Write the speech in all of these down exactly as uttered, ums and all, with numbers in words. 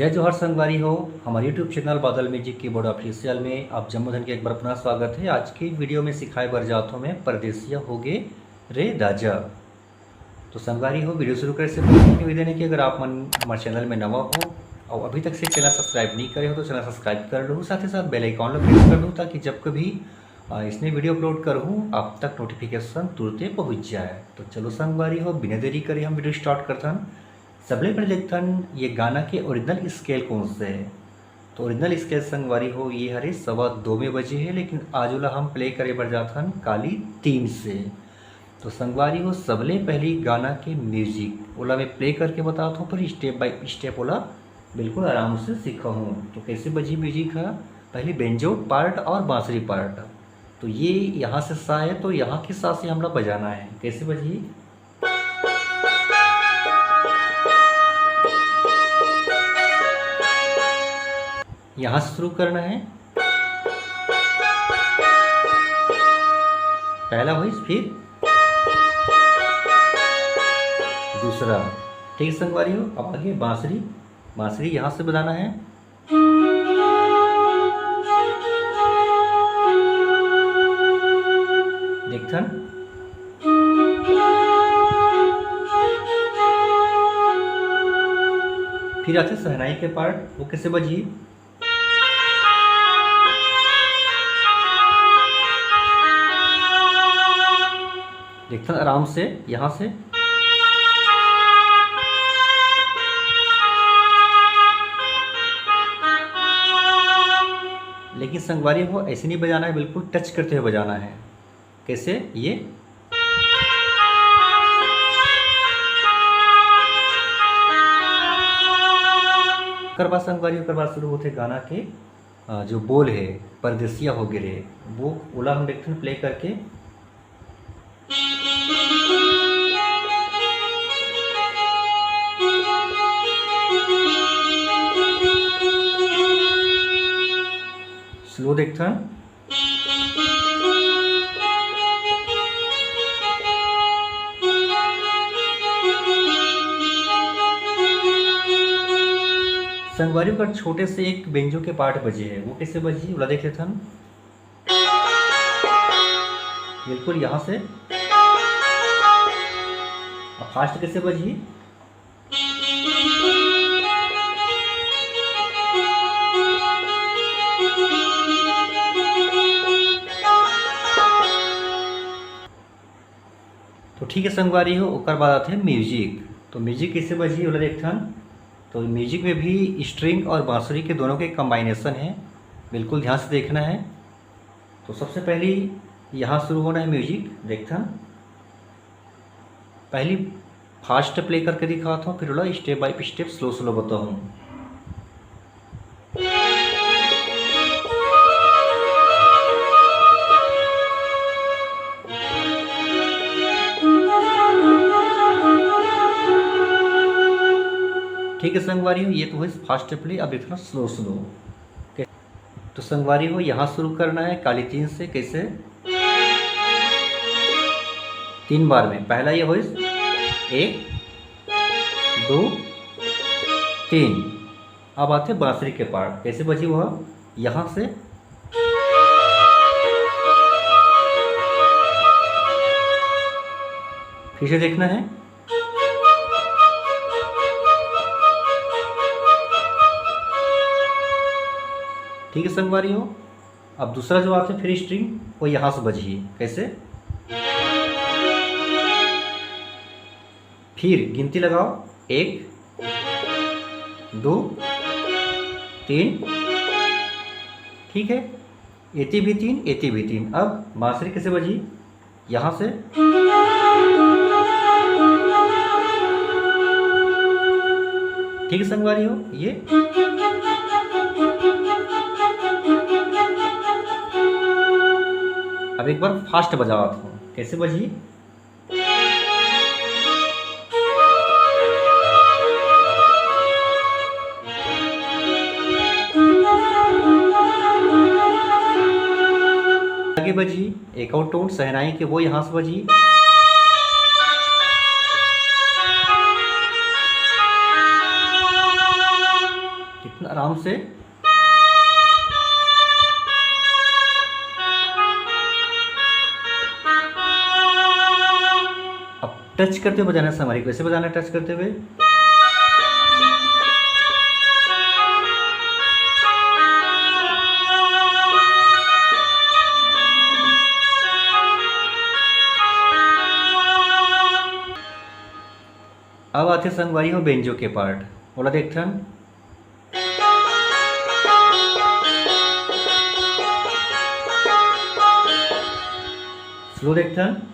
जय जोहार संगवारी हो, हमर YouTube चैनल बादल म्यूजिक कीबोर्ड ऑफिशियल में आप जम्मो झन के एक बार पुनः स्वागत है। आज के वीडियो में सिखाए बर जात हों मैं परदेसिया होगे रे दाजा। तो संगवारी हो, वीडियो शुरू करे से पहले निवेदन है कि अगर आप मन हमर चैनल में नवा हो और अभी तक से चैनल सब्सक्राइब नहीं करे हो तो चैनल सब्सक्राइब कर लो, साथ ही साथ बेल आइकन ला प्रेस कर दो, ताकि जब कभी अ, इसने वीडियो अपलोड करहूँ आप तक नोटिफिकेशन तुरते पहुँच जाए। तो चलो संगवारी हो, बिना देरी करे हम वीडियो स्टार्ट करथन। सबले पहले देखथन ये गाना के ओरिजिनल स्केल कौन से है। तो ओरिजिनल स्केल संगवारी हो, ये हरे सवा दो में बजे है, लेकिन आज ओला हम प्ले करे बर जाथन काली तीन से। तो संगवारी हो, सबले पहली गाना के म्यूजिक ओला मैं प्ले करके बतात हों, पर स्टेप बाय स्टेप ओला बिल्कुल आराम से सिखाहूँ। तो कैसे बजी म्यूजिक है, पहली बेंजो पार्ट और बांसुरी पार्ट। तो ये यहाँ से सा है, तो यहाँ की सा से हमला बजाना है। कैसे बजी? यहाँ से शुरू करना है, पहला वॉइस, फिर दूसरा। ठीक है संगवारी हो, अब आगे बांसुरी, बांसुरी यहाँ से बजाना है। देखथन, फिर आथे शहनाई के पार्ट, वो कैसे बजी? देखथन आराम से यहाँ से। लेकिन संगवारी हो, ऐसे नहीं बजाना है, बिल्कुल टच करते हुए बजाना है। कैसे? ये। ओकर बाद संगवारी, ओकर बाद शुरू होथे गाना के अ, जो बोल है परदेसिया होगे रे, वो ओला हम देखथन प्ले करके। स्लो देखथन। संगवारी, ओकर छोटे से एक बेंजो के पार्ट बजे है, वो कैसे बजी, ओला देख लेथन। बिल्कुल यहाँ से। अब फास्ट कैसे बजी? तो ठीक है संगवारी हो, ओकर बाद आथे म्यूजिक। तो म्यूजिक कैसे बजी, ओला देखथन। तो म्यूजिक में भी स्ट्रिंग और बांसुरी के दोनों के कॉम्बिनेशन है, बिल्कुल ध्यान से देखना है। तो सबसे पहली यहाँ शुरू होना है म्यूजिक, देखथन। पहली फास्ट प्ले करके दिखात हों, फिर ओला step by step slow slow बताहूँ। ठीक है संगवारी हो, ये तो होय फास्ट प्ले। अब देखना स्लो स्लो। तो संगवारी हो, यहाँ शुरू करना है काली तीन से। कैसे? तीन बार में। पहला ये होइस, एक, दो, तीन। अब आथे बांसुरी के पार्ट। कैसे बजी वो? यहाँ से। फिर से देखना है। ठीक है संगवारी हो, अब दूसरा जो आथे फिर स्ट्रिंग, वो यहाँ से बजही। कैसे? फिर गिनती लगाओ, एक, दो, तीन। ठीक है, एती भी तीन, एती भी तीन। अब बांसुरी कैसे बजी? यहाँ से। ठीक है संगवारी हो, ये। अब एक बार फास्ट बजावत हों, कैसे बजी? आगे बजी एक और टोन शहनाई के, वो यहाँ से बजी। आराम से। अब टच करते हुए बजाना है संगवारी, कैसे बजाना है टच करते हुए। अब आते संगवारी हो बेंजो के पार्ट, ओला देखथन। स्लो देखथन।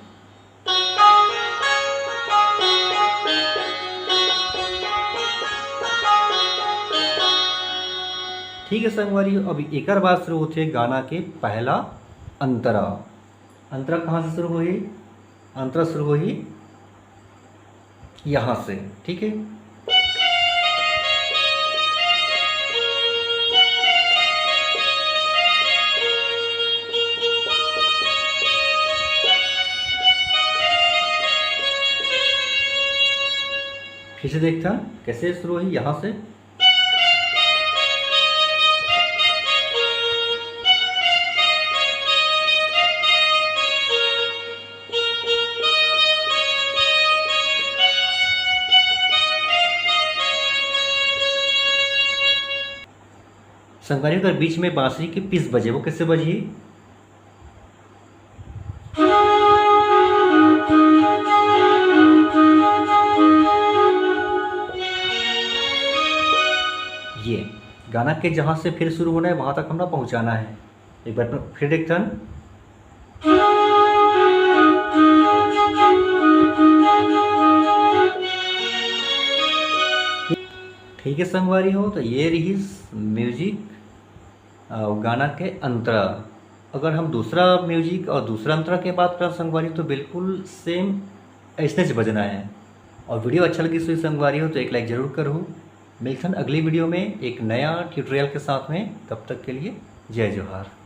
ठीक है संगवारी, अब एकर बाद शुरू होथे गाना के पहला अंतरा। अंतरा कहाँ से शुरू होही? अंतरा शुरू होही यहाँ से, ठीक है। फिर से देखथन कैसे शुरू होही यहाँ से। संगवारी हो, अगर बीच में बांसुरी के पिस बजे, वो कैसे बजही? ये गाना के जहाँ से फिर शुरू होना है, वहाँ तक हमरा पहुँचाना है। एक बार फिर देखथन। ठीक है संगवारी हो, तो ये रहिस म्यूजिक, अ, गाना के अंतरा। अगर हम दूसरा म्यूजिक और दूसरा अंतरा के बात करन संगवारी, तो बिल्कुल सेम ऐसने से बजना है। और वीडियो अच्छा लगिस होही संगवारी हो, तो एक लाइक जरूर करहू। मिलथन अगली वीडियो में एक नया ट्यूटोरियल के साथ में। तब तक के लिए जय जोहार।